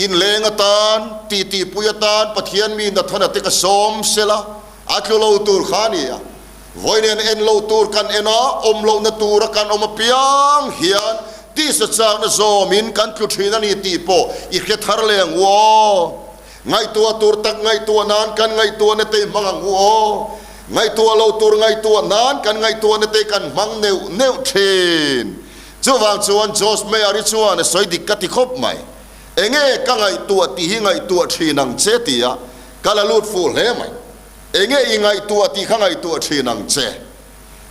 Inleng atan, titipui atan Pathian mi Nathana te ka sawm sela, a tlu lo tur kha a ni a. Vawiin en lo tur kan en a, awm lohna tura kan awm apiang hian tisa chakna zawmin kan tlu thin a ni tih pawh i hre thar leh ang u aw. Ngaihtuah tur tak ngaihtuah nan kan ngaihtuahna te i hmang ang u aw. Ngaihtuah lo tur ngaihtuah nan kan ngaihtuahna te kan hmang neuh neuh thin. Chuvang chuan Josh Meyer-i chuan a sawi dik ka ti khawp mai. Enge ka ngaihtuah tih hi ngaihtuah thin ang che tia ka la lut fuh hle mai. Enge i ngaihtuah tih kha ngaihtuah thin ang che.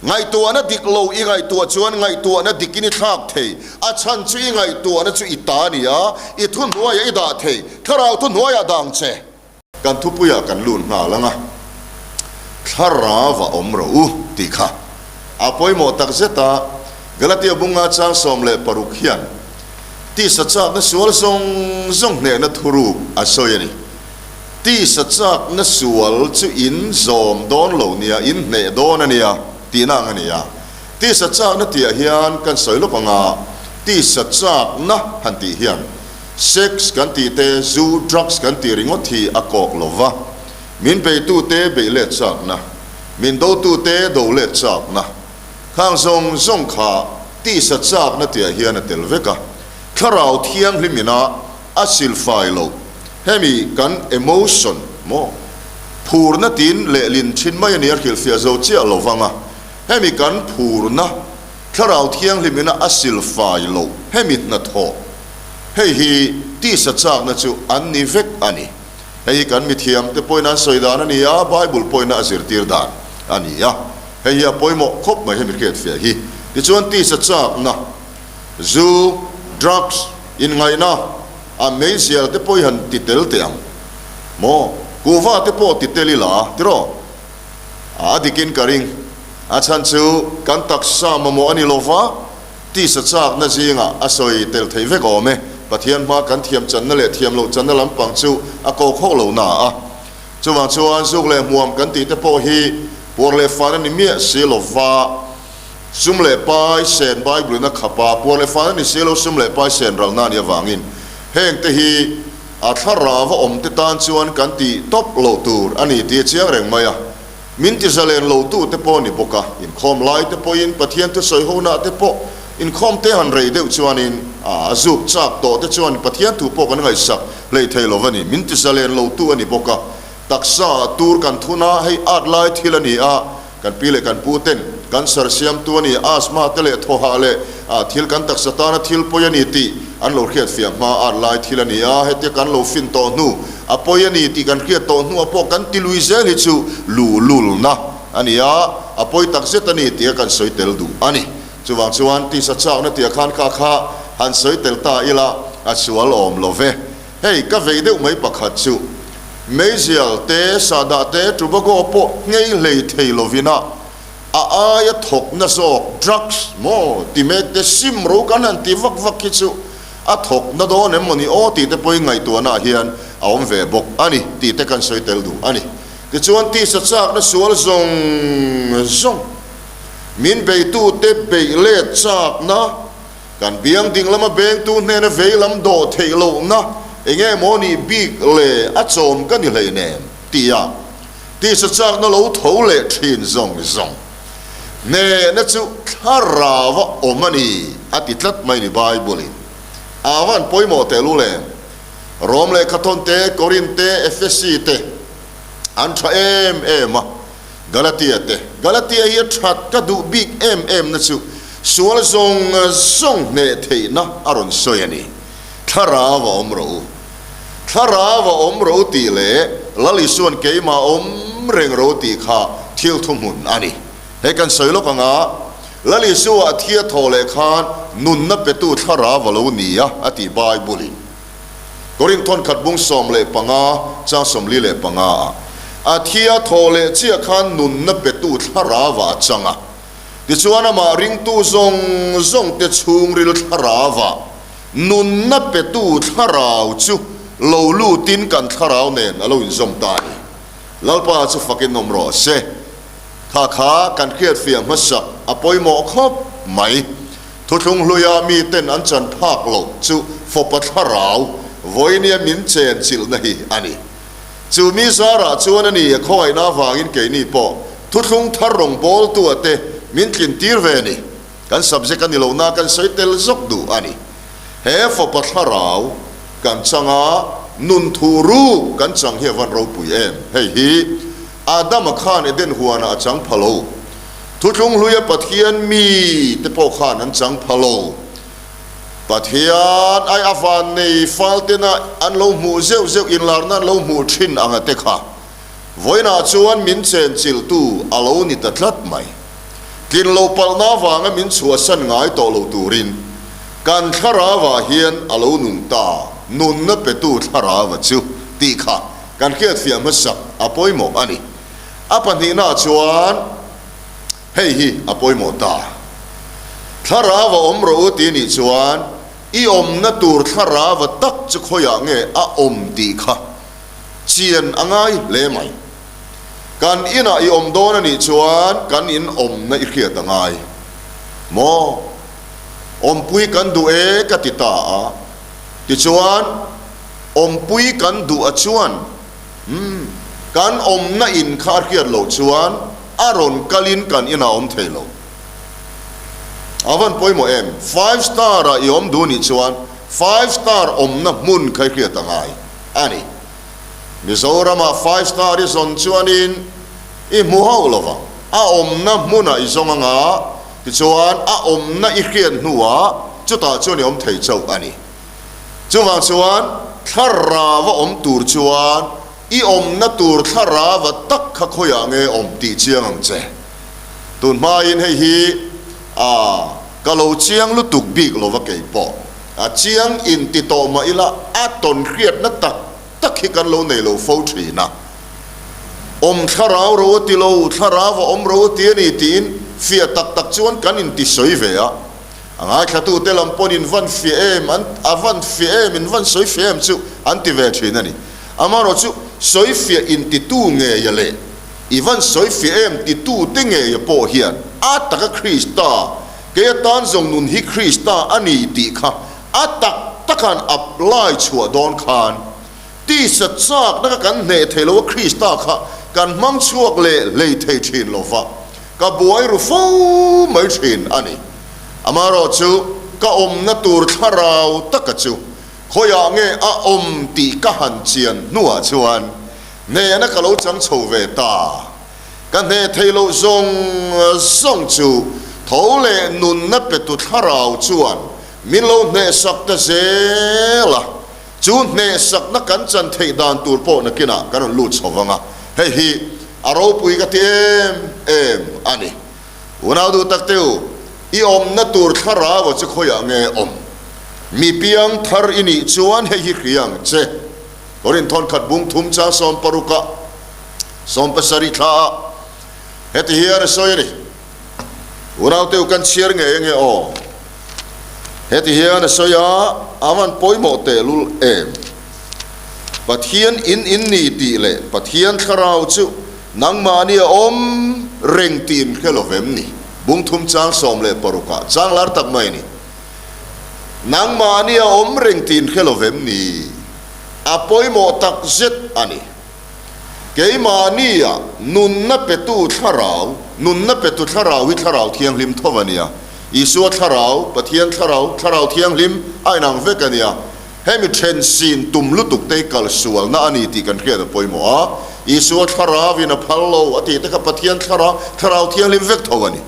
Ngaihtuahna dik lo i ngaihtuah chuan ngaihtuahna dikin i thlak thei. A chhan chu i ngaihtuahna chu i ta a ni a, i thuhnuaiah i dah thei. Thlarau thuhnuaiah dah ang che. Kan thupuiah kan lut nghal ang a, Thlarau a awm rawh u tih kha a pawimawh tak zet a. Galatia bunga chang 16 hian tisa chakna sual zawng zawng hnehna thuruk a sawi a ni. Tisa chakna sual chu in zawm dawn lo nia, in hneh dawn a nia tihna ang a ni a. Tisa chakna tihah hian kan sawi lawk ang a, tisa chakna han tih hian sex kan tih te, zu, drugs kan tih ringawt hi a kawk lo va. Min beitute beih let chakna, min dotute do let chakna, khang zawng zawng kha tisa chakna tihah hian a tel vek a. Thlarau thianghlim ina a silfai loh. Hemi kan emotion maw phurna tin lehlin thin mai a ni a hrilhfiah zo chiah lo vang a, hemi kan phurna Thlarau Thianghlimina a silfai loh hemi hnathawh hei hi tisa chakna chu an ni vek a ni. Hei hi kan mithiam te pawhin an sawi dan a ni a, Bible pawhin a zirtir dan a ni a, hei hi a pawimawh khawp mai hemi hriatfiah hi. Tichuan tisa chakna, zu, drugs, inngaihna, A meizial te pawh i han ti tel teh ang maw? Kuhva te pawh ti tel ila tiraw? A dikin ka ring. A chhan chu kan taksa mamawh a ni lova, tisa chakna zingah a sawi tel theih vek awm e. Pathian hma kan thiam channa leh thiam loh channa lampang chu a ko khawk lo na a. Chuvang chuan zuk leh hmuam kan tih te pawh hi puar leh fan a ni miah si lova. Sum leh pai sen Bible-in a khap a, puar leh fana ni si lo sum leh pai sen ralna a nih avangin hengte hi a thlarau a awmte tan chuan kan tih tawp loh tur a ni tih a chiang reng mai a. Min ti zalen lotute pawh a ni bawk a, inkhawm laite pawhin Pathian thusawi honah te pawh inkhawm te han rei deuh chuanin a zuk chak tawh te chuan Pathian thu pawh kan ngaihsak hleih thei lo va ni. Min ti zalen lotu a ni bawk a, taksa tur kan thun a, hei at lai thil a ni a, Kan pi leh kan pu ten cancer siamtu a ni, asthma te leh thawhah leh thil kan taksa tana thil pawi a ni tih an lo hriat fiah hma at lai thil a ni a, hetia kan lo fin tawh hnu a pawi a ni tih kan hriat tawh hnuah pawh kan ti lui zel hi chu luhlulna a ni a, a pawi tak zet a ni tia kan sawi tel duh a ni. Chuvang chuan tisa chakna tia khan kha kha han sawi tel ta ila a sual awm lo ve. Hei ka vei deuh mai pakhat chu meizial te, sahdah te, tobacco pawh nghei hlei thei lovin a a aia thawkna zawk drugs maw ti mek te sim ro kan han ti vak vak hi chu a thawkna dawn em mawni aw tih te pawhin ngaihtuahna ah hian a awm ve bawk a ni tih te kan sawi tel duh a ni. Tichuan tisa chakna sual zawng zawng min beitute beih let chakna, Kan biang ding lama bengtu hnena vei lam dawh theih lohna eng emaw nih bik le a chawm ka ni hleinem tia tisa chakna lo tho leh thin zawng zawng hnehna chu thlarau a awm a ni a ti tlat mai ni Bible-in a van pawimawh teh lu le. Rom lehkhathawn te, Korin te, Efesi te an tha em em a. Galatia te, Galatia hi a that ka duh bik em em na chu sual zawng zawng hneh theihna a rawn sawi a ni. Thlarau a awm rawh u. Thlarau a awm rawh u tih leh Lal Isua'n keimah awm reng rawh u tih kha thil thuhmun a ni. Hei kan sawi lawk anga Lal Isua a thia thaw leh khan nunna petu thlarau a lo ni a, a ti Bible-in. Korinth thawnkhat bung 15 chang 45 ah a thi a thawh leh chiah khan nunna petu thlarauah a chang a. Tichuan amah ringtu zawng zawng te chhungril thlarauah nunna petu thlarau chu lo lutin kan thlarau nen a lo inzawm ta a ni. Lalpa chu fakin awm rawh se. Kha kha kan hriatfiah hmasak a pawimawh khawp mai. Thuthlung hluia miten an chan phak loh chu fawpa thlarau Vawinia min chen chilhna hi a ni. Chu mi zarah chuan a ni a khawngaihna avangin keini pawh thuthlung thar rawngbawltua te min tlin tir ve a ni. Kan subject a ni lo na kan sawi tel zawk duh a ni. He fapa thlarau kan chang a, nun thu ruk kan chang hi a van ropui em? Hei hi Adama khan Eden huanah a chang pha lo. Thuthlung hluia Pathian mi te pawh khan an chang pha lo. Pathian ai a van nei fal tena an lo hmuh zeuh zeuh inlarna an lo hmuh thin anga te kha vawiinah chuan min chenchilhtu a lo ni ta tlat mai. Tlin lo palhna avanga min chhuahsan ngai tawh lo turin kan thlarauah hian a lo nung ta, nunna petu thlarauva chu tih kha kan hriatfiah hmasak a pawimawh a ni. A pahnihnaah chuan hei hi a pawimawh ta. Thlarauva awm rawh u tih nih chuan i awmna tur thlarauva tak chu khawiah nge a awm tih kha chian a ngai hle mai. Kan inah i awm dawn a nih chuan kan in awmna i hriat a ngai maw? Awmpui kan duh e ka ti ta a, tichuan awmpui kan duh a chuan umm kan awmna in kha a hriat loh chuan a rawn kalin kan inah awm thei lo. A van pawimawh em? Five star ah i awm duh nih chuan five star awmna hmun kha i hriat a ngai a ni. Mizoramah five star i zawn chuanin i hmu hauh lo vang. A awmna hmunah i zawng anga, tichuan a awmna i hriat hnuah chutah chuan i awm thei chauh a ni. Chuvang chuan thlarava awm tur chuan i awmna tur thlarava tak kha khawiah nge awm tih chiang ang che. Tun hmain hei hi a ka lo chiang lutuk bik lova kei pawh. A chiang in ti tawh mah ila a tawn hriatna tak tak hi kan lo nei lo fo thin a. Awm thlarau ro a ti lo, thlarau a awm ro a ti a ni tiin fiah tak tak chuan kan inti sawi ve a. A ngaithlatute lam pawn in van fiah em, an a van fiah em, in van sawi fiah em chu an ti ve thin a ni. Amaherawhchu sawi fiah intitu ngeia leh i van sawi fiah em titute ngeia pawh hian a taka Krista Kei atan zawng nun hi Krista a ni tih kha a tak takan apply chhuah dawn khan tisa chakna kha kan hneh thei lo a, Krista kha kan hmang chhuak leh hlei thei thin lo va, ka buai ru fo mai thin a ni. Amaherawh chu ka awmna tur thlarau taka chu khawiah nge a awm tih ka han chian hnuah chuan hnehna ka lo chang chho ve ta. Ka hneh theih loh zawng zawng chu tho leh nunna petu thlarau chuan min lo hnehsak ta zel a, chu hnehsakna kan chan theih dan tur pawh nakinah kan rawn lut chho vang a, hei hi a ropui ka ti em em a ni. Unau duh tak teu, i awmna tur thlarau chu khawiah nge awm? Mi piang thar i nih chuan hei hi hria ang che. Korinth khat bung thum chang 16 ah 17 thla ah heti hian a sawi a ni. Unaute u kan chhiar ngei ange aw. Heti hian a sawi a, a van pawimawh tehlul em. Pathian in in ni tih leh Pathian thlarau chu nangmahni a awm reng tih in hre lo vem ni. Bung thum chang 16 ah chang lar tak mai a ni. Nangmahni a awm reng tih in hre lo vem ni? A pawimawh tak zet a ni. Keimahnia nunna petu thlarau, nunna petu thlarau hi thlarau thianghlim tho a nia. Isua thlarau, Pathian thlarau, thlarau thianghlim a inang vek a nia. Hemi then sin tum lutuk te hi kal sualna a ni tih kan hriat a pawimawh a. Isua thlarauin a phal lo a tih te kha Pathian thlarau, thlarau thianghlim vek tho a ni.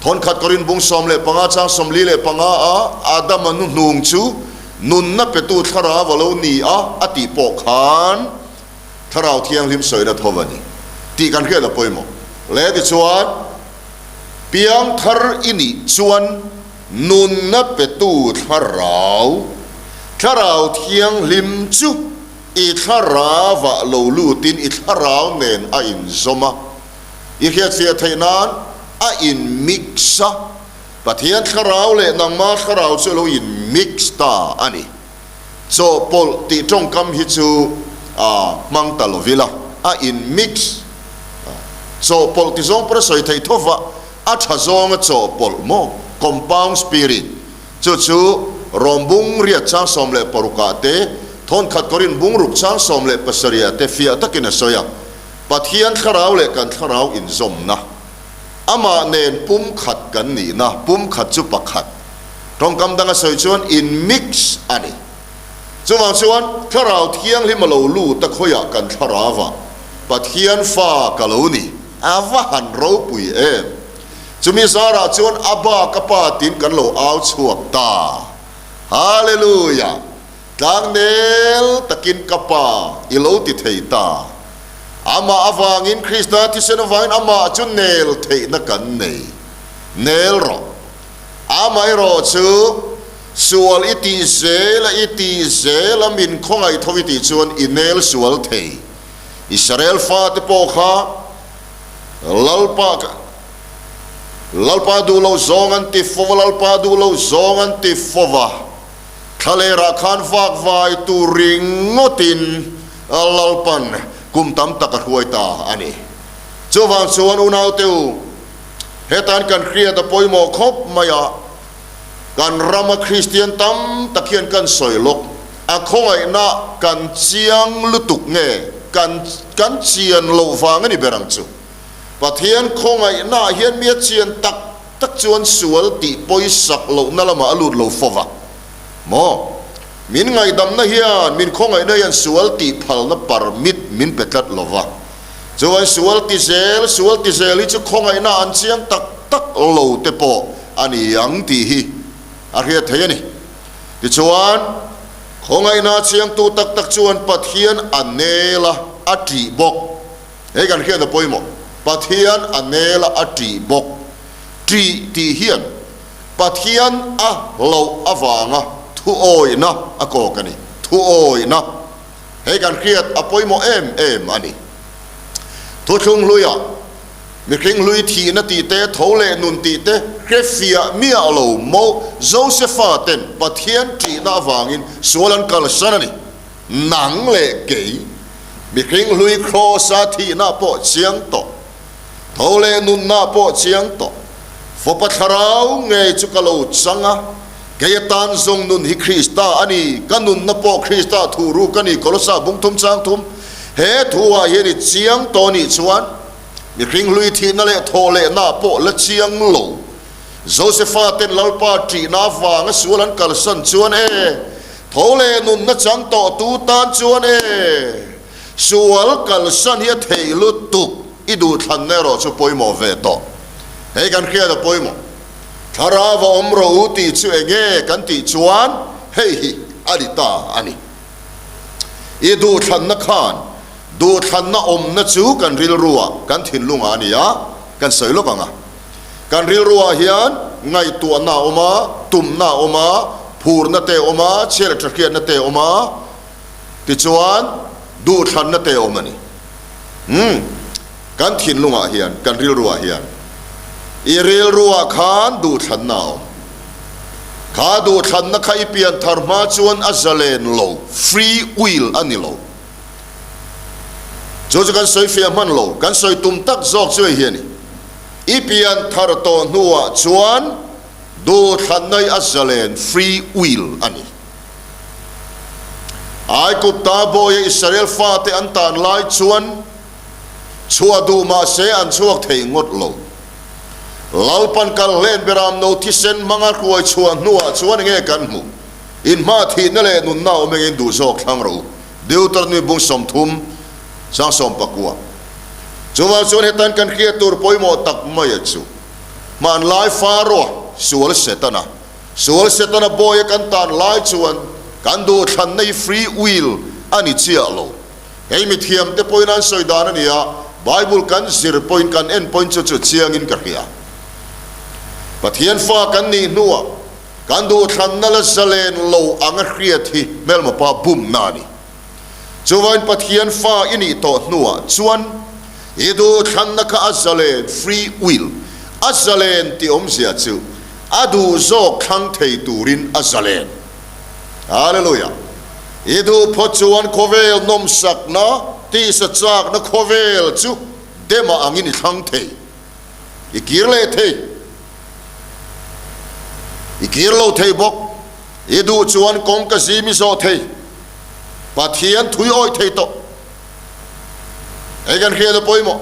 Thawnkhat Korin bung 15 chang 45 a Adama nu hnung chu nunna petu thlarau a lo ni a a tih pawh khan Thlarau Thianghlim sawina tho a ni tih kan hriat a pawimawh. Le tichuan, piangthar i nih chuan nunna petu thlarau, Thlarau Thianghlim chu i thlarauah lo lutin i thlarau nen a inzawm a. I hriatfiah theih nan a in mix a, Pathian thlarau leh nangma thlarau chu a lo in mix ta a ni. Chawhpawlh tih tawngkam hi chu a hmang ta lo ila, a in mix. Chawhpawlh ti zawng pawh a sawi thei tho va, a tha zawnga chawhpawlh maw, compound spirit, chu chu Rawmbung riat chang 16 ah te. Thawnkhat Korin bungruk chang 17 ah te fiah takin a sawi a, Pathian thlarau leh kan thlarau inzawmna, amah nen pumkhat kan nihna, pumkhat chu pakhat, tawngkam danga sawi chuan in mix a ni. Chuvang chuan Thlarau Thianghlim a lo lut a khawiah kan thlarau ah Pathian fa ka lo ni, a va han ropui em! Chumi zarah chuan Abba ka pa tiin kan lo au chhuak ta. Hallelujah! Tlangnel takin ka pa i lo ti thei ta. Amah avangin Krista thisen avangin amah chu nel theihna kan nei. Nel rawh. Amaherawh chu sual i tih zel a i tih zel a min khawngaih tho i tih chuan i nel sual thei. Israel fate pawh kha Lalpa Lalpa duh lo zawng an ti fo va, Lalpa duh lo zawng an ti fo va. Thlalerah khan vak vai tur ringawtin Lalpan kum tam tak a hruai ta a ni. Chuvang chuan unaute u, hetan kan hriat a pawimawh khawp mai a, kan rama Kristian tam tak hian kan sawi lawk, a khawngaihna kan chiang lutuk nge kan kan chian loh vang a ni ber ang chu. Pathian khawngaihnaah hian mi a chian tak tak chuan sual tih pawisak lohna lamah a lut lo fo va maw? Min ngaihdamna hian, min khawngaihna hian sual tih phalna permit min pe tlat lo va. Chuan sual ti zel, sual ti zel hi chu khawngaihna an chiang tak tak lo te pawh a ni ang tih hi a hriat theih a ni. Tichuan, khawngaihna chiangtu tak tak chuan Pathian a nel a, a ṭih bawk. Hei kan hriat a pawimawh. Pathian a nel a, a ṭih bawk. Ṭih tih hian Pathian a hlauh avanga thuawihna a kawk a ni. Thuawihna. Hei kan hriat a pawimawh em em a ni. Thuthlung hluia mihring hlui thihna tih te, tho leh nun tih te hre fiah miah lo maw Josefa ten Pathian ṭihna avangin sual an kalsan a ni. Nang leh kei, mihring hlui Kraws-a thihna pawh chiang tawh, tho leh nunna pawh chiang tawh, Fapa Thlarau ngei chu ka lo chang a, kei atan zawng nun hi Krista a ni, ka nunna pawh Krista thu ruk a ni, Kolosa bung thum chang thum. He thuah hian i chiang tawh nih chuan, mihring hlui thihna leh thawh lehna pawh la chiang lo. Josefa ten Lalpa ṭihna avanga sual an kalsan chuan e, Tho leh nunna chang tawh tu tan chuan e, sual kalsan hi a theih lutuk i duhthlanna erawh chu pawimawh ve tawh. Hei kan hriat a pawimawh. Thlarau a awm rawh u tih chu enge kan tih chuan hei hi a ni ta a ni. I duhthlanna khan duhthlanna awmna chu kan rilruah, kan thinlungah a ni a, kan sawi lawk ang a. Kan rilruah hian ngaihtuahna a awm a, tumna a awm a, phurna te a awm a, chhiat leh thahriatna te a awm a, tichuan duhthlanna te a awm a ni. Umm, kan thinlungah hian, kan rilruah hian i rilruah khan duhthlanna a awm. Kha duhthlanna kha i pian thar hma chuan a zalen lo, free will a ni lo. Chu chu kan sawi fiah hman lo, kan sawi tum tak zawk chu hei hi a ni. I pian thar tawh hnuah chuan duhthlanna hi a zalen, free will, a ni. Aigupta bawia Israel fate an tan lai chuan chhuah duh mah se an chhuak thei ngawt lo. Lalpan kal hlen beramno thisen hmanga hruai chhuah hnuah chuan enge kan hmuh? Inhma thihna leh nunna awm engin duh zawk thlang rawh u. Deuteronomy bung 30, sang 19. Chuvang chuan hetan kan hriat tur pawimawh tak mai a chu, hmanlai Pharaoh sual Setana, sual Setana bawi a kan tan lai chuan kan duhthlanna hi free will a ni chiah lo. Hei mithiam te pawhin an sawi dan a ni a, Bible kan zir pawhin kan en pawhin chu chu chiangin ka hria. Pathian fa kan nih hnuah Kan duhthlanna la zalen lo anga hriat hi hmelma pa bumna a ni. Chuvain Pathian fa i nih tawh hnuah chuan i duhthlanna kha a zalen, free will, a zalen tih awmzia chu a duh zawk thlang thei turin a zalen. Hallelujah! I duh phawt chuan khawvel nawmsakna, tisa chakna khawvel chu dema angin i thlang thei. I kir leh thei. I kir lo thei bawk. I duh chuan kawngka zim i zawh thei. Pathian thui awih thei tawh. Hei kan hriat a pawimawh.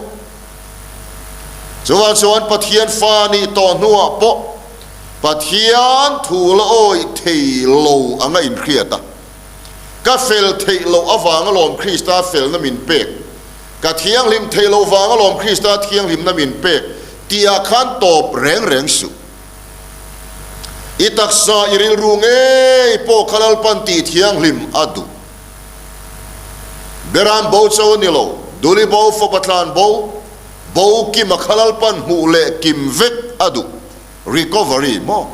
Chuvang chuan Pathian fa nih tawh hnuah pawh Pathian thu la awih thei lo anga inhriat a. Ka fel theih loh avanga lawm Krista felna min pek, ka thianghlim theih loh vanga lawm Krista thianghlimna min pek tihah khan tawp reng reng suh. I taksa i rilru ngei pawh kha Lalpan tih thianghlim a duh. Beram bo cho a ni lo, Duli bo, fapa tlan bo, bo kima kha Lalpan hmuh leh kim vek a duh, recovery maw?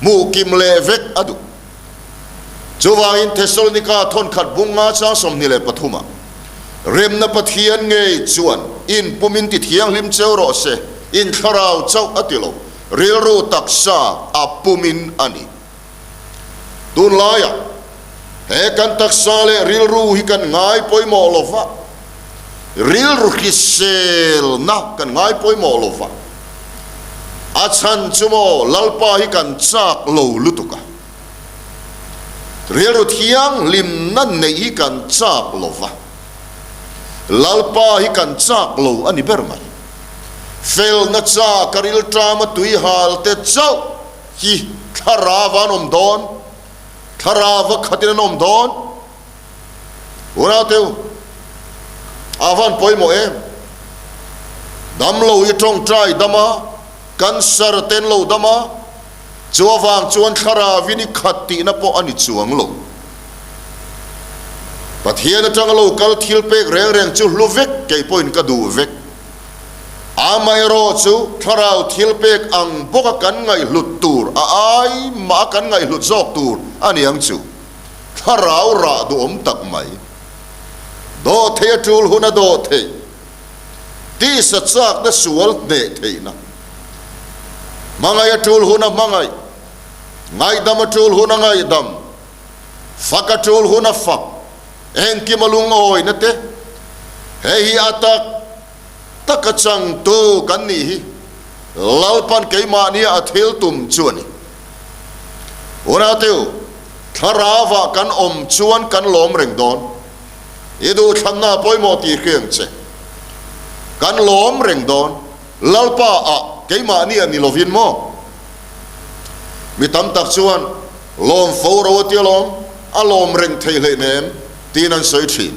Hmuh kim leh vek a duh. Chuvangin Thessalonika thawnkhat bung nga chang 23 ah, Remna Pathian ngei chuan in pumin ti thianghlim cheu rawh se, in thlarau chauh a ti lo, rilru taksa a pumin a ni. Tunlaiah he kan taksa leh rilru hi kan ngai pawimawh lo va, rilru hriselna kan ngai pawimawh lo va, a chhan chu maw Lalpa hi kan chak lo lutuk a, rilru thianghlimna neih hi kan chak lo va, Lalpa hi kan chak lo a ni ber mai. Felna chak a rilṭama tuihal te chauh hi thlarau an awm dawn, thlarau a khatin an awm dawn. Unau teu, a van pawimawh em? Damlo i tawngtai dam a, cancer ten lo dam a, chu avang chuan thlarauin i khat tihna pawh a ni chuang lo. Pathian atanga lo kal thil pek reng reng chu hlu vek kei pawhin ka duh vek. Amaherawh chu thlarau thil pek ang bawka kan ngaihhlut tur, a ai mah a kan ngaihhlut zawk tur a ni ang chu. Thlarau rah duhawm tak mai. Dawh theih a tul hun a dawh theih. Tisa chakna sual hneh theihna. Hmangaih a tul hun a hmangaih. Ngaihdam a tul hun a ngaihdam. Fak a tul hun a fak. Engkim a lungawina te. Hei hi a tak taka changtu kan nih hi Lalpan keimahnia a thil tum chu a ni. Unateu, thlarauah kan awm chuan kan lawm reng dawn. I duhthlanna pawimawh tih hriang che. Kan lawm reng dawn. Lalpa ah keimahnia ni lovin maw? Mi tam tak chuan lawm fo ro a tia lawm, a lawm reng thei hleihnem tiin an sawi thin.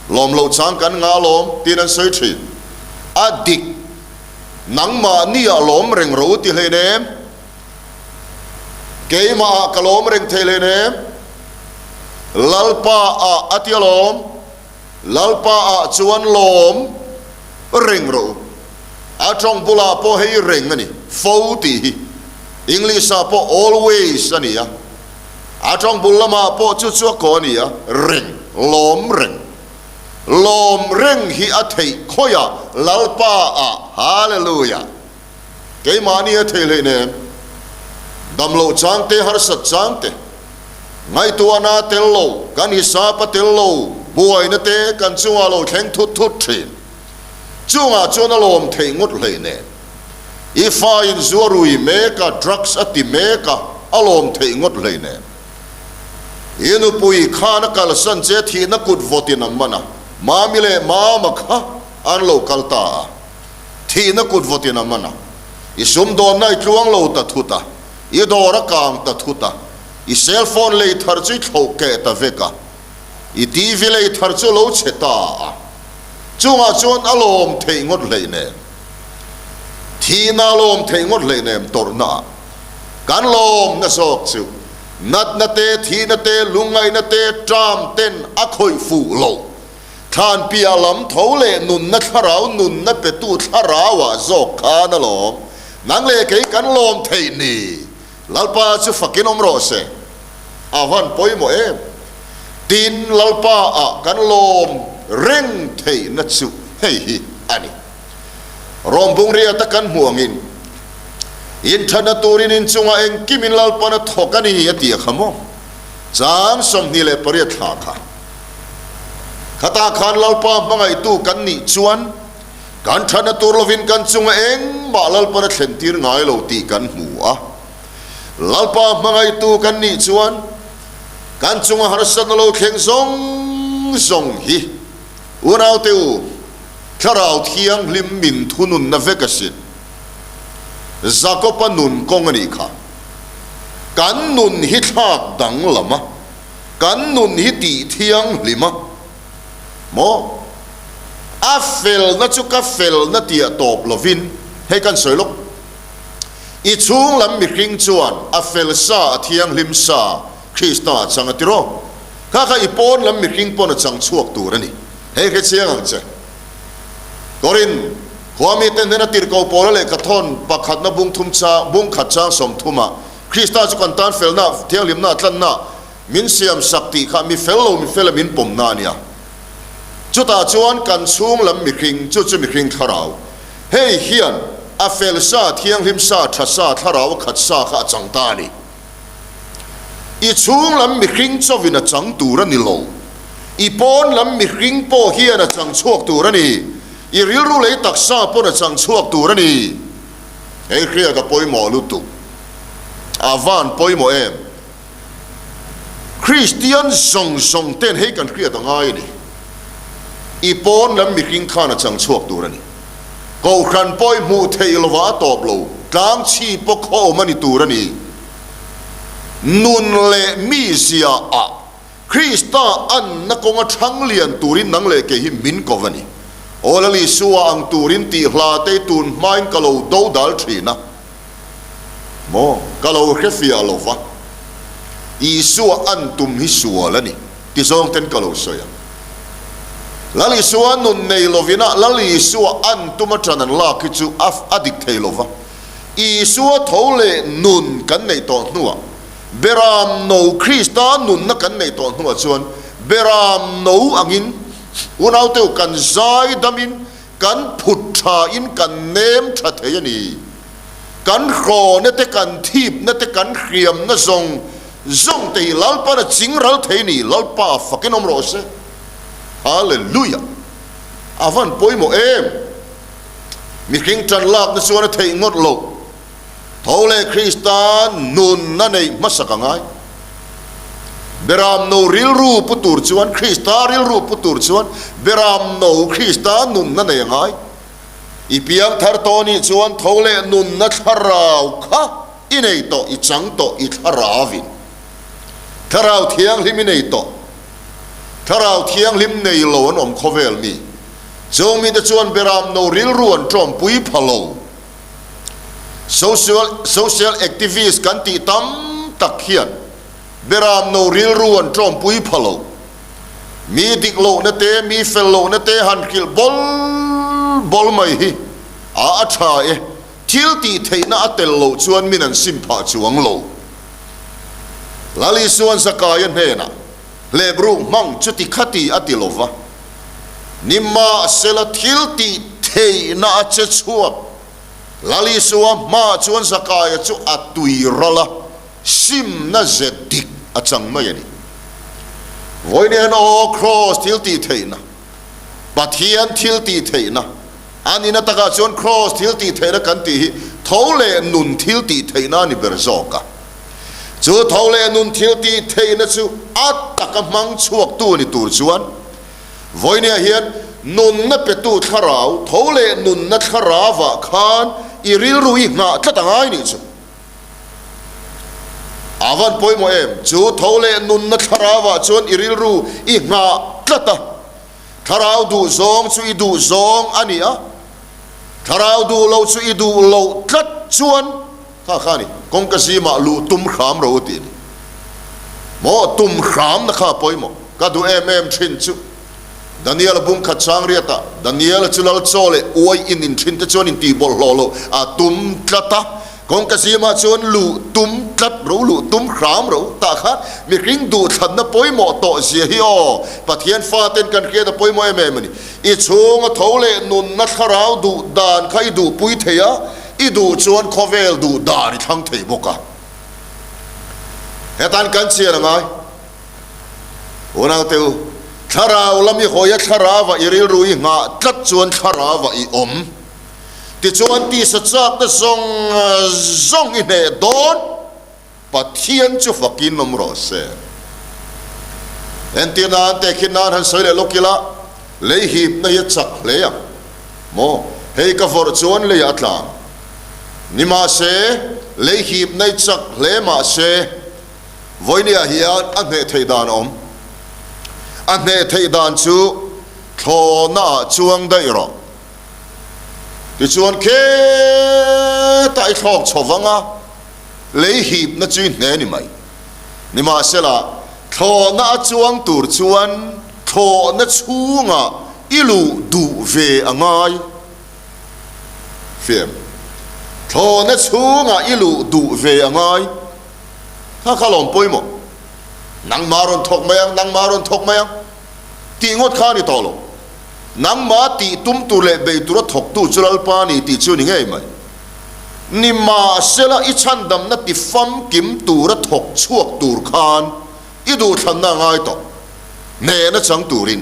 Lawm loh chang kan ngah lawm tiin an sawi thin. A dik, nangmahni ah lawm reng ro ti hlein em? Keimah ah ka lawm reng thei hlein em? Lalpa ah a ti alawm, Lalpa ah chuan lawm reng rawh u. A tawng bulah pawh hei reng a ni, fo tih hi. English ah pawh always a ni a. A tawng bul lamah pawh chu chu a kaw a ni a, reng, lawm reng. Lawm reng hi a theih khawiah Lalpa ah, Hallelujah! Keimahni a theih hleih nen, damloh chang te, harsat chang te, ngaihtuahna tel lo, kan hisap a tel lo, buaina te kan chungah lo thleng thut thut thin. Chungah chuan a lawm theih ngawt hleih nen. I fa in zu a rui mek a, drugs a ti mek a, a lawm theih ngawt hleih nen. I nupui khan a kalsan che thihna kut vawtin a man a, Mami leh Mama kha an lo kal ta a, thihna kut vawtin a man a, i sumdawnna i tluang lo ta thut a, i dawr a kang ta thut a, i cell phone lei thar chu i thloh keh ta vek a, I TV lei thar chu lo chhe ta a, chungah chuan a lawm theih ngawt hleih nen, thihna a lawm theih ngawt hleih nem tawrhna ah kan lawmna zawk chu natna te, thihna te, lungngaihna te, ṭam ten a khawih fuh lo. Thlan piah lam tho leh nunna thlarau nunna petu thlarau ah zawk khan a lawm. Nang leh kei kan lawm theih ni. Lalpa chu fakin awm rawh se. A van pawimawh em? Tin, Lalpa ah kan lawm reng theihna chu hei hi a ni. Rawm bungriata kan hmuh angin, Inthatna turin inchungah engkimin Lalpan a thawk a ni a ti a kha maw? Chang 28 thla kha. Khatah khan Lalpa hmangaihtu kan nih chuan kan thatna tur lovin kan chunga engmah Lalpan a thlen tir ngai lo tih kan hmu a. Lalpa hmangaihtu kan nih chuan. Kan chunga harsatna lo thleng zawng zawng hi unaute u, Thlarau Thianghlim min thununna vek asin. Jakob-a nun kawng a nih kha. Kan nun hi thlak danglam a, kan nun hi tih thianghlim a. Maw? A felna chu ka felna tia tawp lovin, hei kan sawi lawk. I chhung lam mihring chuan a fel sa, a thianghlim sa, Krista a chang a ti rawh. Kha kha i pawn lam mihring pawn a chang chhuak tur a ni. Hei hre chiang ang che. Korin, khua mite hnena tirhkoh Paula lehkha thawn pakhatna bung thum chang, bung khat chang 30 ah, Krista chu kan tan felna, thianghlimna, tlanna min siam sak tih kha mi fel lo mi fela min pawmna a nia. Chutah chuan kan chhung lam mihring, chu chu mihring thlarau, Hei hian a fel sa, thianghlim sa, tha sa, thlarau a khat sa kha a chang ta a ni. I chhung lam mihring chawin a chang tur a ni lo. I pawn lam mihring pawh hian a chang chhuak tur a ni. I rilru lei taksa pawn a chang chhuak tur a ni. Hei hriat a pawimawh lutuk. A van pawimawh em? Kristian zawng zawng ten hei kan hriat a ngai a ni. I pawn lam mihring khan a chang chhuak tur a ni. Kohhran pawh i hmuh theih lovah a tawp lo, tlang chhi pawh khawm a ni tur a ni. Nun leh mizia ah Krista anna kawnga thang lian turin nang leh kei hi min ko a ni. Aw Lal Isua ang turin tih hla te tun hmain ka lo do dal thin a. Maw? Ka lo hre fiah lo va. Isua an tum hi sual a ni ti zawng ten ka lo sawi ang. Lal Isua nun nei lovina Lal Isua an tum aṭan an lak hi chu a a dik thei lo va. Isua tho leh nun kan neih tawh hnuah, Beram no Krista nunna kan neih tawh hnuah chuan Beram no angin unauteu kan zai damin Kan phut thain kan nem tha thei a ni. Kan hrawna te, kan thipna te, kan hriamna zawng zawng te hi Lalpa'n a ching ral thei a ni. Lalpa fakin awm rawh se. Hallelujah! A van pawimawh em! Mihring tan lakna chuan a theih ngawt loh. Tho leh Krista nunna neih hmasak a ngai. Beram no rilru pu tur chuan, Krista rilru pu tur chuan beram no Krista nunna nei a ngai. I piang thar tawh nih chuan tho leh nunna thlarau kha i nei tawh, i chang tawh, i thlarauvin Thlarau Thianghlim i nei tawh. Thlarau Thianghlim nei lo an awm khawvel mi. Chung mite chuan beram no rilru an tawmpui pha lo. Social social activist kan tih tam tak hian beram no rilru an tawmpui pha lo. Mi dik lohna te, mi fel lohna te han hrilh bawl bawl mai hi a a tha e. Thil tih theihna a tel loh chuan min an sim phah chuang lo. Lal Isuan Zakaia hnenah hlep ruk hmang chuti khati a ti lova. Nimahsela thil tih theihna a che chhuak. Lal Isua hmaah chuan Zakaia chu a tui ral a, simna ze dik a chang mai a ni. Vawiin aw Kraws thil tih theihna, Pathian thil tih theihna, a nihna takah chuan Kraws thil tih theihna kan tih hi tho leh nun thil tih theihna a ni ber zawk a. Chu tho leh nun thil tih theihna chu a taka hmang chhuaktu ni tur chuan Vawinia hian nunna petu thlarau, tho leh nunna thlaravah khan i rilru i nghah tlat a ngai nih chu. A van pawimawh em? Chu tho leh nunna thlaravah chuan i rilru i nghah tlat a. Thlarau duh zawng chu i duh zawng a ni a, thlarau duh loh chu i duh loh tlat chuan Kha kha ni, kawngka zimah luh tum hram ro tih a ni. Maw tum hramna kha a pawimawh. Ka duh em em thin chu Daniel-a bung khat chang riatah Daniel-a chu lal chaw leh uai in in thin te chuan intih bawlhhlawh loh a tum tlat a. Kawngka zimah chuan luh tum tlat ro, luh tum hram ro tah khan mihring duhthlanna pawimawh tawh zia hi aw Pathian faten kan hriat a pawimawh em em a ni. I chhunga tho leh nunna thlarau duh dan kha i duhpui thei a. I duh chuan khawvel duh dan i thlang thei bawk a. Hetan kan chian a ngai. Unaute u, thlarau lam i hawi a thlarauah i rilru i nghah tlat chuan thlarauah i awm. Tichuan tisa chakna zawng zawng i hneh dawn. Pathian chu fakin awm rawh se. Entir nan tehkhin nan han sawi leh lawk ila, lei hipna hi a chak hle ang maw? Hei ka vawrh chuan leiah a tla ang. Nimahse, lei hipna hi chak hle mahse, vawinia hian a hneh theih dan a awm. A hneh theih dan chu thlawhnaah chuang daih rawh. Tichuan khetah i thlawk chho vang a, lei hipna chu i hne ni mai. Nimahsela, thlawhna a chuang tur chuan thlawhna chhungah i luh duh ve a ngai. Fiam. Thlawhna chhungah i luh duh ve a ngai. Kha kha lawm pawimawh. Nangmah rawn thawk mai ang, nangmah rawn thawk mai ang tih ngawt kha a ni tawh lo. Nangmah tih tum tur leh bei tura thawktu chu Lalpa a ni tih chu ni ngei mai. Nimahsela i chhandamna ti famkim tura thawk chhuak tur khan i duhthlanna a ngai tawh. Hnehna chang turin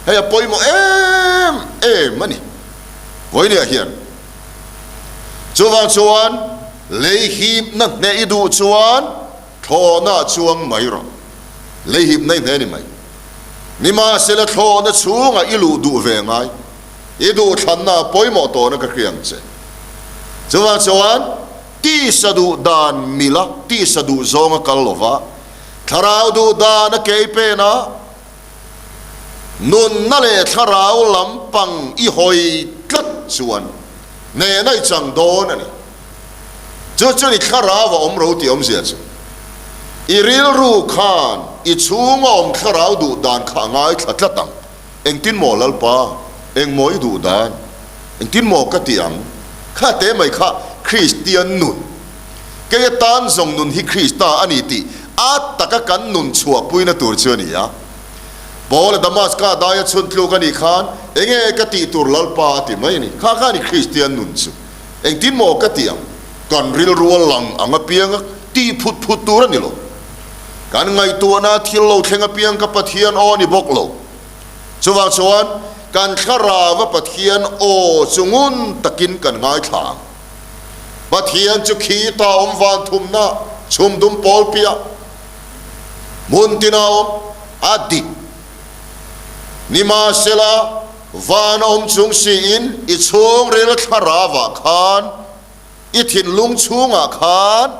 hei a pawimawh em em a ni. Vawinia hian chuvang chuan lei hipna hneh i duh chuan Thlawhna chuang mai rawh. Lei hip nei hle ni mai. Nimahsela thlawhna chhungah i luh duh ve ngai. I duhthlanna a pawimawh tawhna ka hria ang che. Chuvang chuan tisa duh dan mila tisa duh zawnga kal lova, thlarau duh dan a kei pen a, Nunna leh thlarau lampang i hawi tlat chuan hnehna i chang dawn a ni. Chu chuan i thlarau a awm ro tih awmzia chu i rilru khan i chhunga awm thlarau duh dan kha a ngaithla tlat ang. Engtin maw Lalpa, eng maw i duh dan? Engtin maw ka ti ang? Kha te mai kha Kristian nun. Kei atan zawng nun hi Krista a ni tih a taka kan nun chhuahpuina tur chu a ni a. Paula Damaska daia chhun tluk a nih khan enge ka tih tur Lalpa a ti mai a ni. Kha kha a ni Kristian nun chu. Engtin maw ka ti ang? Kan rilru a lang ang apianga tih phut phut tur a ni lo. Kan ngaihtuahna thil lo thleng apiang ka Pathian aw a ni bawk lo. Chuvang chuan kan thlarauva Pathian aw chu ngun takin kan ngaithla ang. Pathian chu khi ta awm van thumna chhum dum pawl piah hmun tina awm a dik. Nimahsela, van a awm chung siin i chhungril thlarauah khan, i thinlung chhungah khan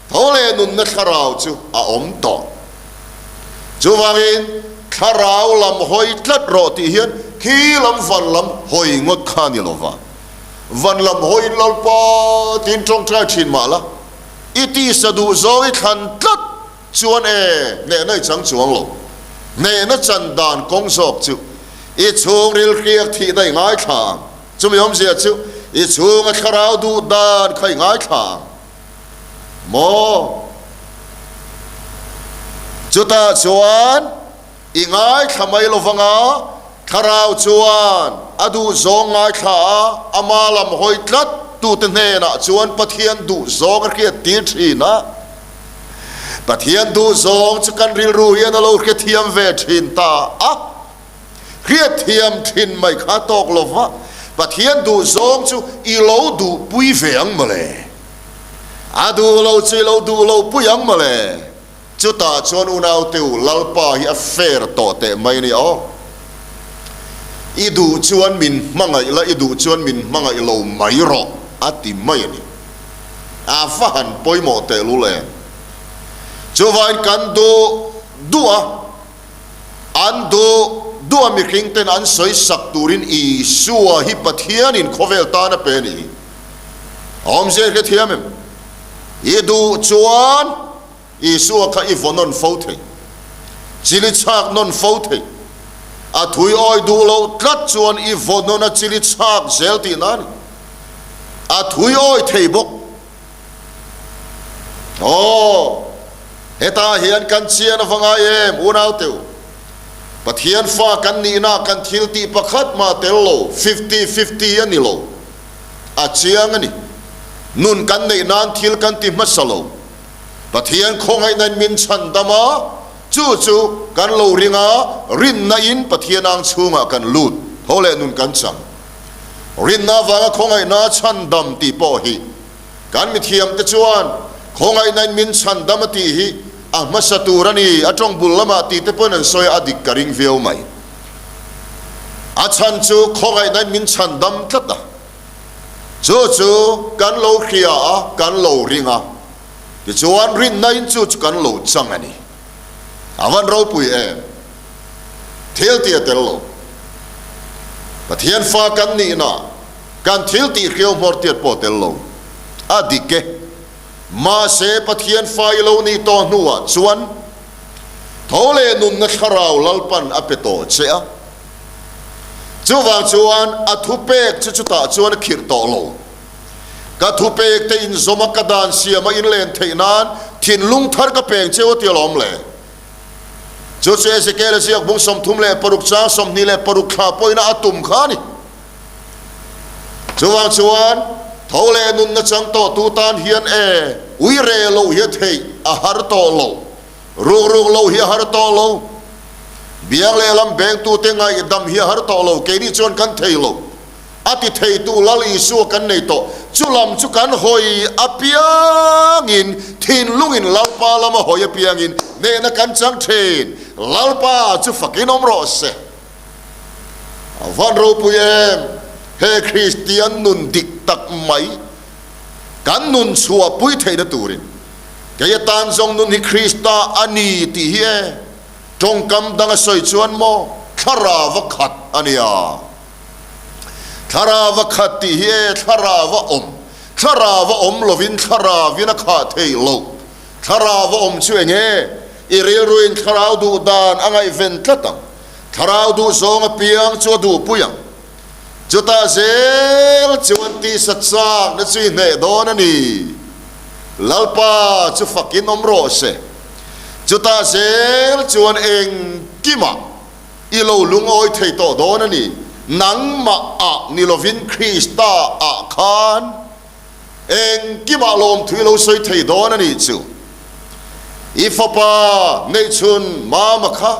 tho leh nunna thlarau chu a awm tawh. Chuvangin, thlarau lam hawi tlat rawh tih hian khi lam van lam hawi ngawt kha a ni lova. Van lam hawiin Lalpa tiin tawngtai thin mah la, i tisa duh zawng i thlan tlat chuan e, hnehna i chang chuang lo. Hnehna chan dan kawng zawk chu i chhungril hriak thihna i ngaithla ang. Chumi awmzia chu i chhunga thlarau duh dan kha i ngaithla ang maw? Chutah chuan. I ngaithla mai lo vang a, Thlarau chuan a duhzawng ngaithla a, ama lam hawi tlat tute hnenah chuan Pathian duhzawng a hriat tir thin a. Pathian duhzawng chu kan rilru hian a lo hrethiam ve thin ta a, hriatthiam thin mai kha a tawk lo va, Pathian duhzawng chu i lo duhpui ve ang mawle, a duh lo chu i lo duh lo pui ang mawle. Chutah chuan unaute u, Lalpa hi a fair tawh teh mai a ni aw. I duh chuan min hmangaih la, i duh chuan min hmangaih lo mai rawh, a ti mai a ni. A va han pawimawh teh lul em! Chuvain kan duh duh a, an duh duh a mihring ten an sawi sak turin Isua hi Pathianin khawvel tan a pe a ni. Awmzia i hrethiam em? I duh chuan Isua kha i vaw nawn fo thei, chili chhak nawn fo thei. A thui awi duh loh tlat chuan i vaw nawn a chili chhak zel tihna a ni. A thui awi thei bawk. Aw, hetah hian kan chian a va ngai em, unaute u? Pathian fa kan nihna kan thil tih pakhat mah tel lo, fifty fifty a ni lo. A chiang a ni. Nun kan neih nan thil kan ti hmasa lo. Pathian khawngaihnain min chhan dam a, chu chu kan lo ring a, rinna in Pathian ang chhungah kan lut, tho leh nun kan chang. Rinna avanga khawngaihna chhan dam tih pawh hi kan mithiamte chuan khawngaihnain min chhan dam a tih hi A hmasa tur a ni, a tawng bul lamah tih te pawhin an sawi a, a dik ka ring viau mai. A chhan chu khawngaihnain min chhan dam tlat a, chu chu kan lo hria a, kan lo ring a, tichuan rinnain chu chu kan lo chang a ni. A van ropui em? Thil tih a tel lo. Pathian fa kan nihna, kan thil tih hriau hmawr tiat pawh a tel lo. A dik e. Mahse, Pathian fa i lo nih tawh hnuah chuan tho leh nunna thlarau Lalpan a pe tawh che a. Chuvang chuan a thupek chu chutah chuan a khirh tawh lo. Ka thupek te inzawm a ka dan siam a inlen theih nan thinlung thar ka peng cheu a ti alawm le. Chu chu Ezekiel-a ziak bung 36 chang 26 thla pawhina a tum kha a ni. Chuvang chuan tho leh nunna chang tawhtu tan hian e, ui re loh hi a theih a har tawh lo, ruk ruk loh hi a har tawh lo, biang lehlam bengtute ngaihdam hi a har tawh lo, keini chuan kan thei lo, a ti theitu Lal Isua kan nei tawh, chu lam chu kan hawi apiangin thinlungin Lalpa lama hawi apiangin hnehna kan chang thin, Lalpa chu fakin awm rawh se. A van ropui em! He Kristian nun dik tak mai kan nun chhuah pui theihna turin kei atan zawng nun hi Krista a ni tih hi e tawngkam dang a sawi chuan maw thlarau a khat a nia. Thlarau a khat tih hi e thlarau a awm, thlarau a awm lovin thlarauvin a khah theih loh. Thlarau a awm chu eng nge? I rilruin thlarau duh dan a ngaihven tlat ang. Thlarau duh zawng apiang chu a duhpui ang. Chutah zel chuan tisa chakna chu i hneh dawn a ni. Lalpa chu fakin awm rawh se. Chutah zel chuan engkimah i lo lungawi thei tawh dawn a ni. Nangmah ah ni lovin Krista ah khan Engkimah lawmthu i lo sawi thei dawn a nih chu. I fapa neihchhun Mama kha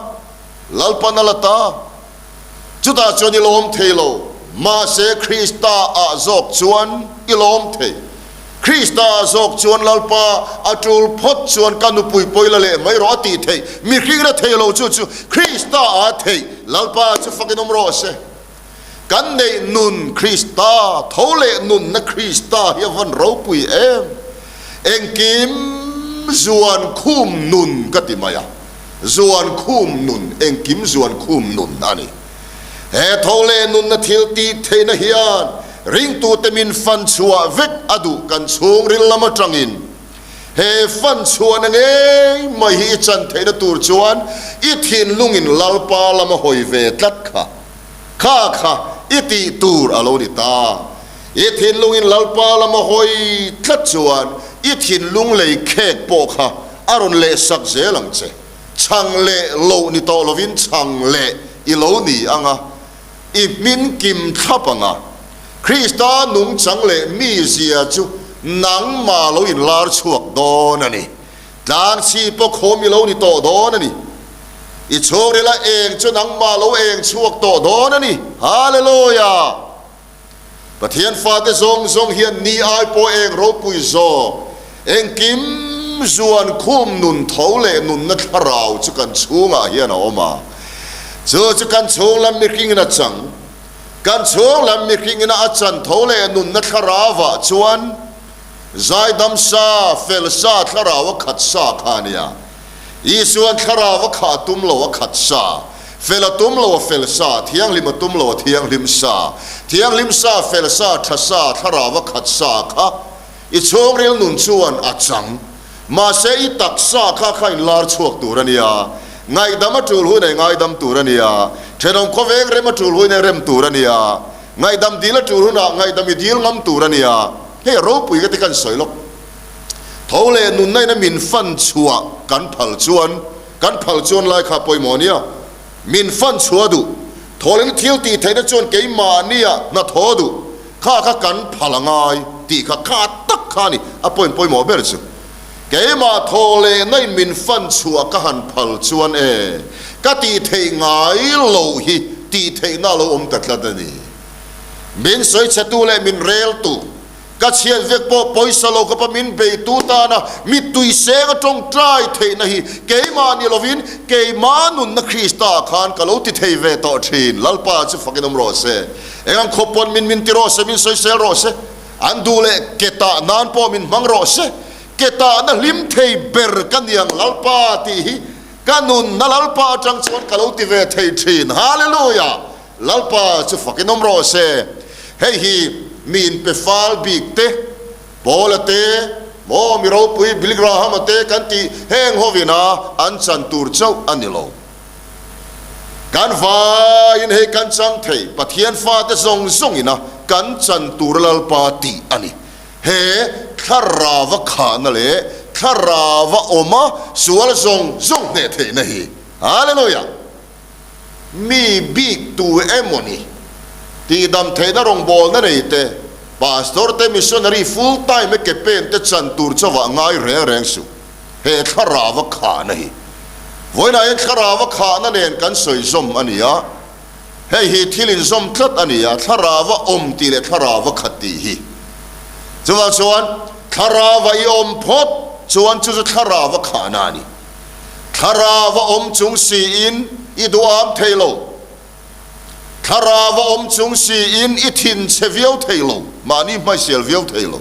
Lalpan a la ta. Chutah chuan i lawm thei lo, mahse Krista ah zawk chuan i lawm thei. Krista ah zawk chuan Lalpa a tul phawt chuan ka nupui pawi la leh mai rawh a tih theih. Mihring la thei lo chu chu Krista ah a theih. Lalpa chu fakin awm rawh se. Kan neih nun Krista, tho leh nunna Krista hi a van ropui em? Engkim zuan khum nun ka ti mai a, zuan khum nun, engkim zuan khum nun a ni. He tho leh nunna thil tih theihna hian ringtute min fan chhuah vek a duh kan chhungril lam atangin. He fan chhuahna ngei mai hi i chan theihna tur chuan i thinlungin Lalpa lama hawi ve tlat kha. Kha kha i tih tur a lo ni ta. I thinlungin Lalpa lama hawi tlat chuan i thinlung lei khek pawh kha a rawn leh sak zel ang che. Chhang leh loh ni tawh lovin chhang leh i lo ni ang a, i hmin kim thlap ang a. Krista nungchang leh mizia chu nangmah lo inlar chhuak dawn a ni. Tlang chhi pawh khawm i lo ni tawh dawn a ni. I chhungrila eng chu nangmah lo eng chhuak tawh dawn a ni. Hallelujah! Pathian fate zawng zawng hian ni ai pawh eng ropui zawk, engkim zuan khum nun tho leh nunna thlarau chu kan chhungah hian a awm a. Chu chu kan chhung lam mihringin a chang. Kan chhung lam mihringin a chan tho leh nunna thlarauah chuan zaidam sa, fel sa, thlarau a khat sa kha a nia. Isuan thlarau a khah tum lo a khat sa, fel a tum lo a fel sa, thianghlim a tum lo a thianghlim sa, thianghlim sa, fel sa, tha sa, thlarau a khat sa kha i chhungril nun chuan a chang. Mahse i taksa kha kha inlar chhuak tur a nia, ngaihdam a tul huin a ngaidam tur a nia, thenawm khawveng rem a tul huin a rem tur a nia, ngaihdam dil a tul hunah ngaihdam i dil ngam tur a nia. Hei a ropui ka ti kan sawi lawk. Tho leh nunna ina min fan chhuah kan phal chuan, kan phal chuan lai kha pawimawh a nia. Min fan chhuah duh. Tho leh thil tih theihna chuan keimahnia hna thaw duh. Kha kha kan phal a ngai tih kha kha tak kha a ni a point pawimawh ber chu. Keimah thaw lehna in min fan chhuah ka han phal chuan e, ka tih theih ngai loh hi tih theihna a lo awm ta tlat a ni. Min sawichhetu leh min reltu. Ka chhiat vek pawh pawisa lo khawpa min beitu tana mittui seng a tawngtai theihna hi keimah ni lovin keimah nunna Krista ah khan ka lo ti thei ve tawh thin. Lalpa chu fakin awm rawh se. Eng ang khawp pawn min min ti rawh se, min sawisel rawh se, an duh leh ke tah nan pawh min hmang rawh se, ke tahna hlim thei ber ka niang Lalpa tih hi ka nunna Lalpa atang chuan ka lo ti ve thei thin. Hallelujah! Lalpa chu fakin awm rawh se. Hei hi mi inpe fal bik te, Paula te, maw mi ropui Billy Graham-a te kan tih heng hovina an chan tur chauh a ni lo. Kan vaiin hei kan chang thei, Pathian fate zawng zawngina kan chan tur Lalpa tih a ni. He thlarava khahna leh thlarava awma sual zawng zawng hneh theihna hi. Hallelujah! Mi bik tu emaw ni? Tihdam theihna rawngbawlna nei te, Pastor te, Missionary full time e ke pen te chan tur chauhah ngai reng reng suh. He thlarava khahna hi vawiinah hian thlarava khahna nen kan sawi zawm a ni a, hei hi thil inzawm tlat a ni a, thlarava awm tih leh thlarava khat tih hi. Chuvang chuan thlarava i awm phawt chuan chu chu thlarava khahna a ni. Thlarau a awm chung siin i duham thei lo. Thlarau a awm chung siin i thin chhe viau thei lo, mahni hmaisial viau thei lo.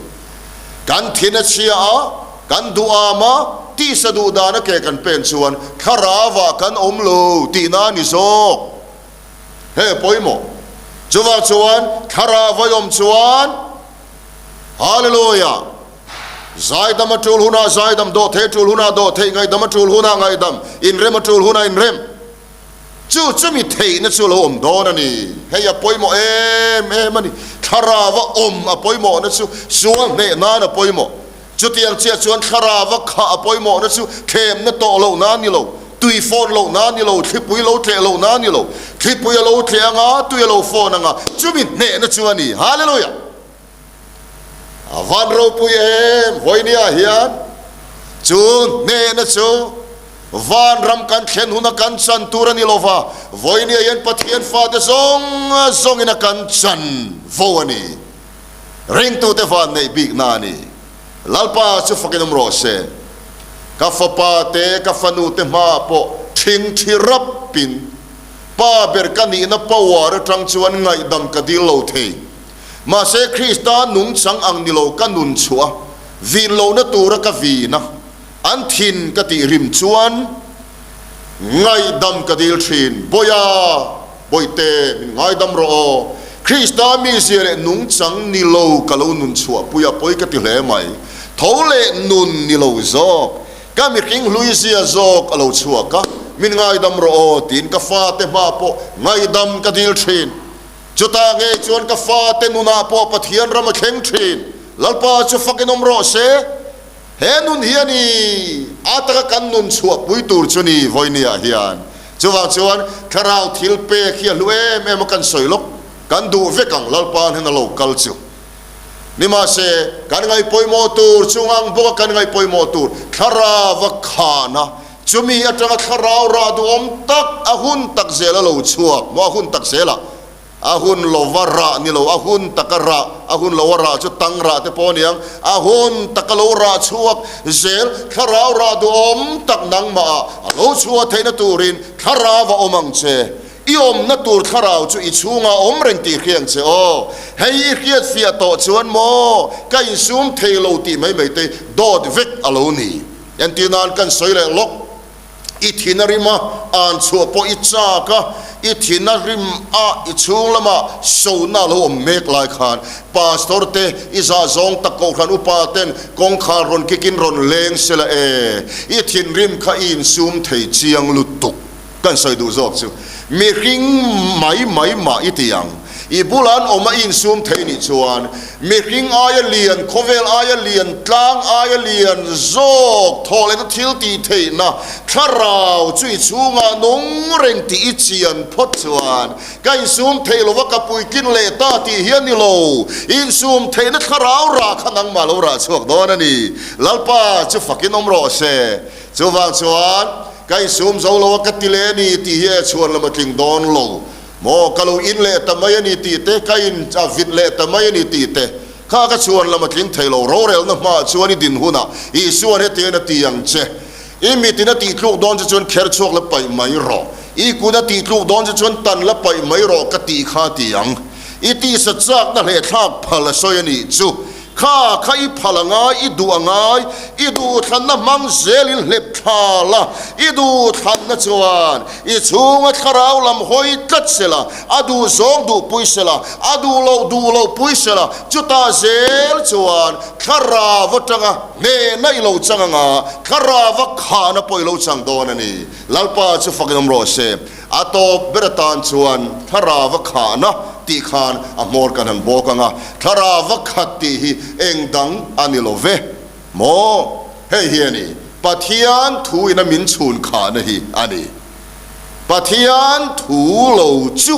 Kan thin a chhia a, kan duham a, tisa duh dana ke kan pen chuan thlarauah kan awm lo tihna a ni zawk. He pawimawh. Chuvang chuan thlarau a awm chuan Hallelujah! Zaidam a tul hunah zaidam, dawhthei a tul hunah dawhthei, ngaihdam a tul hunah ngaihdam, inrem a tul hunah inrem. Chu chumi theihna chu a lo awm dawn a ni. Hei a pawimawh em em a ni. Thlarava awm a pawimawhna chu sual hneh nan a pawimawh. Chutiang chiah chuan thlarava khah a pawimawhna chu thlemna tawh lohna a ni lo, tui fawn lohna a ni lo, thlipui lo tleh lohna a ni lo. Thlipui a lo tleh anga, tui a lo fawn anga, chumi hnehna chu a ni. Hallelujah! A van ropui em vawinia hian chu hnehna chu vanram kan thlen huna kan chan tur a ni lova, vawinia hian Pathian fate zawng zawngin a kan chan vo a ni. Ringtute van neih bikna a ni. Lalpa chu fakin awm rawh se. Ka fapa te, ka fanu te hmaah pawh thingthi rapin Pa ber ka nihna power atang chuan ngaihdam ka dil lo thei. Mahse, Krista nungchang ang ni lo ka nun chhuah a, vin lohna tura ka vin a, an thin ka tih rim chuan ngaihdam ka dil thin. Bawiha, Bawihte, min ngaidam rawh aw. Krista mizia leh nungchang ni lo ka lo nun chhuah pui a, pawi ka ti hle mai. Tho leh nun ni lo zawk, ka mihring hluizia zawk a lo chhuak a, min ngaidam rawh aw tiin ka fate hma pawh ngaihdam ka dil thin. Chutah ngei chuan ka fate nunah pawh Pathian ram a thleng thin. Lalpa chu fakin awm rawh se. He nun hi a ni, a taka kan nun chhuahpui tur chu ni vawinia hian. Chuvang chuan thlarau thil pek hi a hlu em em a kan sawi lawk, kan duh vek ang Lalpa hnen a lo kal chu. Nimahse, kan ngaihpawimawh tur chung ang bawka kan ngaihpawimawh tur thlarau a khan a, Chumi atanga thlarau rah duhawm tak a hun tak zel a lo chhuak maw? A hun tak zelah a hun lova rah ni lo, a hun taka rah, a hun loa rah chu tang rah te pawh a ni ang, a hun taka lo rah chhuak zel thlarau rah duhawm tak nangmahah a lo chhuah theihna turin thlarau a awm ang che. I awmna tur thlarau chu i chhungah a awm reng tih hria ang che aw. Hei i hriatfiah tawh chuan maw ka insum thei lo tih mai mai te dawt vek a lo ni. Entir nan kan sawi leh lawk, i thin a rim a, an chhuah pawh i chak a, i thin a rim a, i chhung lama sona a lo awm mek lai khan Pastor te i zah zawng tak kohhran upa ten kawngkhar rawn kikin rawn leng sela e, i thinrim kha i insum thei chiang lutuk. Kan sawi duh zawk chu mihring mai mai mah i ti ang. I bula an awm a i insum thei nih chuan mihring aia lian, khawvel aia lian, tlang aia lian zawk thawhlehna thil tih theihna thlarau chu i chhungah nung reng tih i chian phawt chuan ka insum thei lova ka puitlin leh ta tih hi a ni lo. I insum theihna thlarau rah kha nangmah lo rah chhuak dawn a ni. Lalpa chu fakin awm rawh se. Chuvang chuan ka insum zo lo a ka ti leh a ni tih hi e chhuan lam a tling dawn lo maw? Ka lo in leh ta mai a ni tih te, ka in a vit leh ta mai a ni tih te. Kha ka chhuan lam a tling thei lo, rorelna hmaah chuan i din hunah Isua'n hetiang a ti ang che, I mitin a tihtluk dawn che chuan kher chhuak la paih mai rawh, i kut a tihtluk dawn che chuan tan la paih mai rawh ka tih kha a ti ang. I tisa chakna hleh thlak phal a sawi a nih chu. Kha kha i phal a ngai, i duh a ngai, i duhthlanna hmang zelin hlep thla la, i duhthlanna chuan i chhunga thlarau lam hawi tlat se la, a duh zawng duhpui se la, a duh loh duh loh pui se la, chutah zel chuan thlarau atanga hnehna i lo chang anga, thlarau a khahna pawh i lo chang dawn a ni. Lalpa chu fakin awm rawh se. A tawp ber atan chuan thlarau a khahna tih khan a hmawr kan han bawk ang a, thlarau a khat tih hi eng dang a ni lo ve maw? Hei hi a ni, Pathian thu ina min chhun khahna hi a ni. Pathian thu lo chu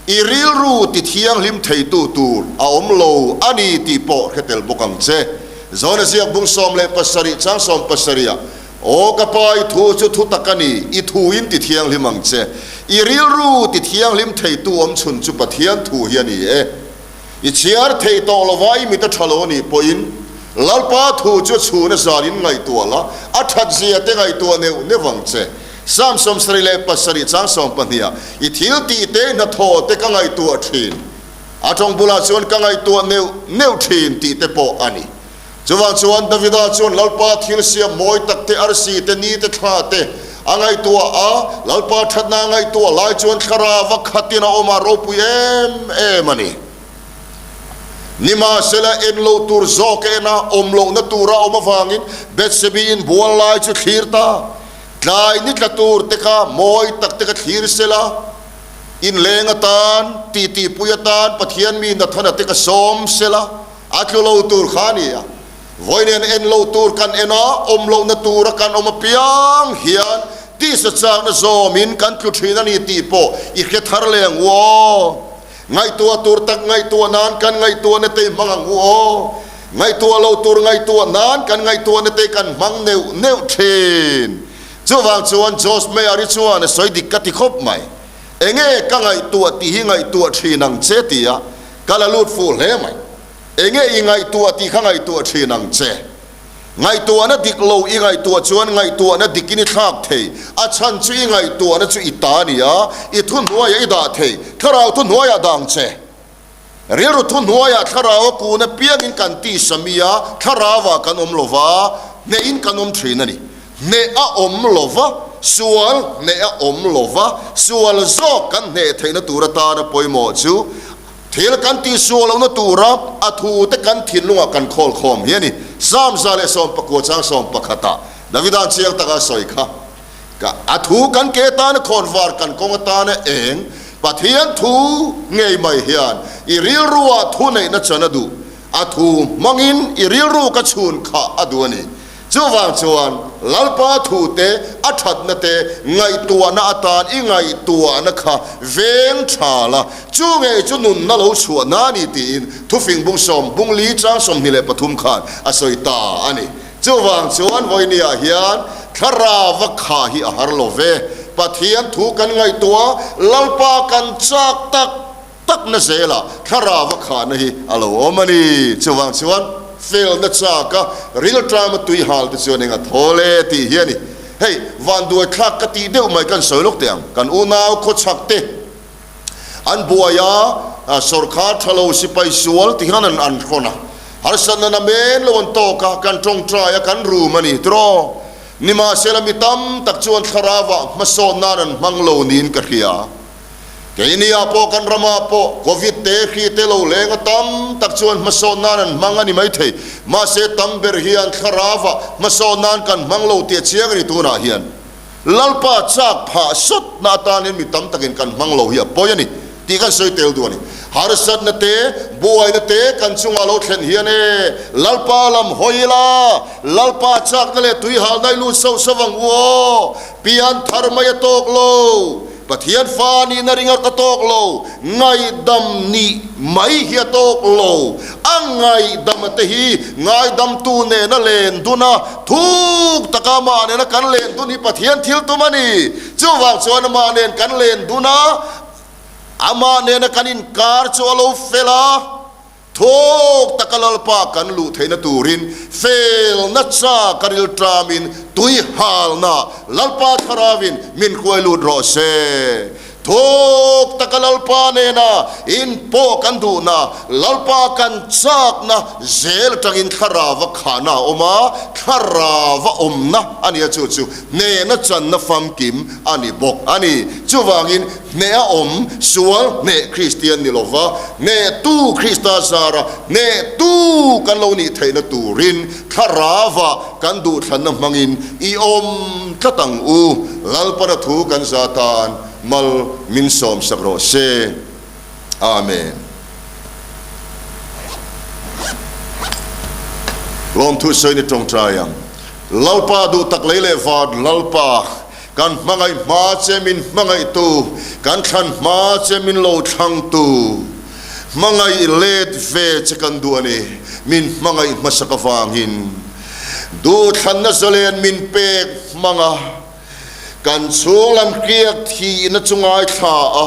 i rilru ti thianghlim theitu tur a awm lo a ni tih pawh hre tel bawk ang che. Zona ziak bung 17 chang 70 ah Aw ka pa, i thu chu thu tak a ni, i thu in ti thianghlim ang che. I rilru ti thianghlim theitu awm chhun chu Pathian thu hi a ni e. I chhiar thei tawh lova i mit a tha lo a nih pawhin, Lalpa thu chu a chhun a zan in ngaihtuah la, a that zia te ngaihtuah neuh neuh ang che. Psalm 77 chang 12 ah, I thil tih te i hnathawh te ka ngaihtuah thin, a tawng bulah chuan ka ngaihtuah neuh neuh thin tih te pawh a ni. Chuvang chuan Davida chuan Lalpa thil siam mawi tak te, arsi te, ni te, thla te a ngaihtuah a, Lalpa thatna a ngaihtuah lai chuan thlarau a khatin a awm a, ropui em em a ni. Nimahsela en loh tur zawk a en a, awm lohna tura a awm avangin Bethsebi inbual lai chu thlir ta. Tlai ni tla tur te kha mawi tak te kha thlir sela, inleng atan, titipui atan Pathian mi Nathana te kha sawm sela, A tlu lo tur kha a ni a, vawiin en lo tur kan en a, awm lohna tura kan awm apiang hian tisa chakna zawmin kan tlu thin a ni tih pawh i hre thar leh ang u aw. Ngaihtuah tur tak ngaihtuah nan kan ngaihtuahna te i hmang ang u aw. Ngaihtuah lo tur ngaihtuah nan kan ngaihtuahna te kan hmang neuh neuh thin. Chuvang chuan Josh Meyer-i chuan a sawi dik ka ti khawp mai. Enge ka ngaihtuah tih hi ngaihtuah thin ang che ti a. Ka la lut fuh hle mai. Enge i ngaihtuah tih kha ngaihtuah thin ang che. Ngaihtuahna dik lo i ngaihtuah chuan ngaihtuahna dikin i thlak thei. A chhan chu i ngaihtuahna chu i ta a ni a, i thuhnuaiah i dah thei. Thlarau thuhnuaiah dah ang che. Rilru thuhnuaiah thlarau a kun apiangin kan tisa mi a, thlarauah kan awm lo va, hnehin kan awm thin a ni. Hneh a awm lo va, sual hneh a awm lo va, sual zawk kan hneh theihna tur atana pawimawh chu thil kan tihsual lohna tura a thute kan thinlungah kan khawl khawm hi a ni. Psalm 119 chang 11 ah Davida'n chiang taka a sawi kha, Ka a thu kan ke atana khawnvar kan kawng atana eng Pathian thu ngei mai hian i rilruah thuneihna chan a duh, a thu hmangin i rilru ka chhun khah a duh a ni. Chuvang chuan Lalpa thute a thatna te ngaihtuahna atan i ngaihtuahna kha veng tha la, chu ngei chu nunna lo chhuahna a ni tiin thufing bung sawm bung li chang 23 khan a sawi ta a ni. Chuvang chuan vawinia hian thlarau va kha hi a har lo ve. Pathian thu kan ngaihtuah, Lalpa kan chak tak. Takna zela thlarau a khahna hi a lo awm a ni. Chuvang chuan felna chaka rilṭama tui hal te chuan eng a thawl e tih hi a ni. Hei, vanduai thlak ka tih deuh mai kan sawi lawk teh ang. Kan unau khawchhak te an buai a, sawrkhar tha lo sipai sual ti hian an an hrawn a. Harsatna na men lo an tawk a, kan tawngtai a, kan rum a ni tiraw. Nimahsela mi tam tak chuan thlarauah hmasawn nan an hmang lo niin ka hria. Keini-ah pawh kan ramah pawh Covid te hri te lo leng a tam tak chuan hmasawn nan an hmang a ni maithei. Mahse tam ber hian thlarauah hmasawn nan kan hmang lo tih a chiang a ni tunah hian. Lalpa chak phah sawtna atanin mi tam takin kan hmang lo hi a pawi a ni tih kan sawi tel duh a ni. Harsatna te, buaina te kan chungah lo thlen hian e, Lalpa lam hawi ila, Lalpa chakna leh tuihalna i lut sauh sauh ang u aw, pian thar mai a tawk lo. Pathian fa nihna ringawt a tawk lo, ngaihdam nih mai hi a tawk lo. A ngaihdama te hi ngaidamtu nena len dun a, thuk taka amah nena kan len dun hi Pathian thil tum a ni. Chuvang chuan amah nen kan len dun a, amah nena kan inkar chu a lo fel a. Thawk taka Lalpa kan luh theihna turin felna chak a rilṭamin tui halna Lalpa Thlarauin min hruai lut rawh se. Thawk taka Lalpa nena inpawh kan duhna, Lalpa kan chakna zel atangin Thlarauva khahna a awm a, Thlarauva awmna a nia chu chu hnehna channa famkim a ni bawk a ni. Chuvangin hneha awm, sual hneh Kristian ni lova, hnehtu Krista zara hnehtu kan lo nih theihna turin Thlarauva kan duhthlanna hmangin i awm tlat ang u. Lalpana thu kan za tan mal min sawmsak rawh se. Amen. Lawmthu sawi ni tawngtai ang. Lalpa duh tak lei leh van Lalpa kan hmangaih hma che min hmangaihtu, kan thlan hma che min lo thlangtu. Hmangaih let ve che kan duh a ni, min hmangaih hmasak avangin. Duhthlanna zalen min pek hmang a, kan chhunglam hriak thihna chu ngaithla a,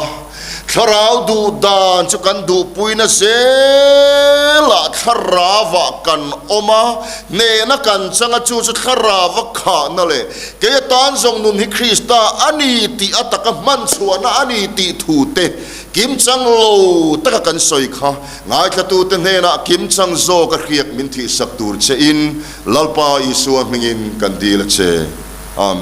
thlarau duh dan chu kan duhpuina zelah thlarauah kan awm a, hnehna kan chang a, chu chu thlarauva khahna leh kei atan zawng nun hi Krista a ni tih a taka hman chhuahna a ni tih thu te Kimchang lo taka kan sawi kha ngaithlatute hnenah kimchang zawk a hriak min thihsak tur che in Lalpa Isua hmingin kan dil a che. Amen.